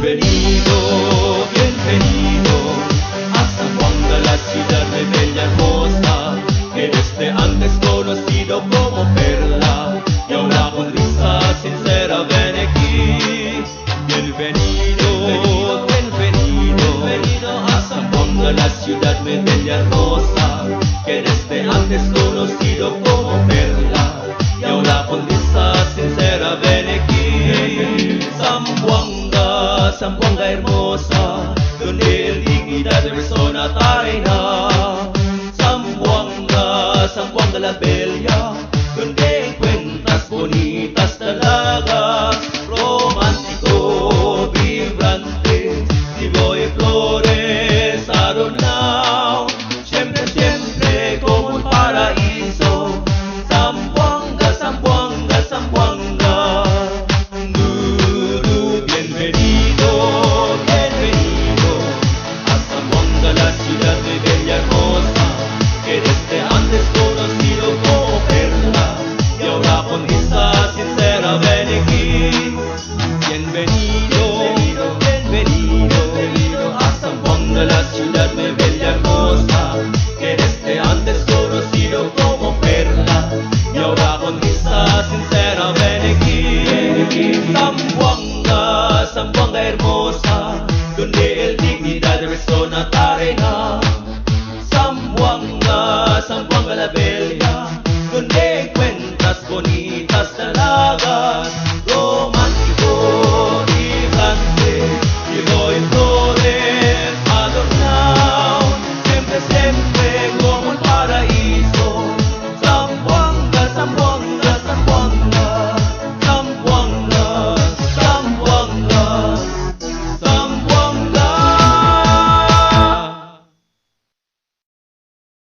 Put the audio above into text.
Bienvenido, bienvenido a Zamboanga, la ciudad de bella hermosa, que desde antes conocido como Perla, y ahora con risa sincera ven aquí. Bienvenido, bienvenido, bienvenido a Zamboanga, la ciudad de bella hermosa, que desde antes conocido como Perla, y ahora con risa sincera ven aquí. Zamboanga, Zamboanga hermosa, donde el dignidad de persona taina. Zamboanga, Zamboanga la bella, donde encuentras bonitas dalagas, romántico, vibrante, vivo y flores adornado, siempre, siempre como un paraíso. Zamboanga, Zamboanga, Zamboanga. Duru, bienvenido, bienvenido a Zamboanga, la ciudad de bella hermosa, que desde antes conocido como Perla, y ahora con risa sincera ven aquí. Bienvenido, bienvenido, bienvenido a Zamboanga, la ciudad de bella hermosa, que desde antes conocido como Perla, y ahora con risa sincera ven aquí. Zamboanga, Zamboanga hermosa, donde el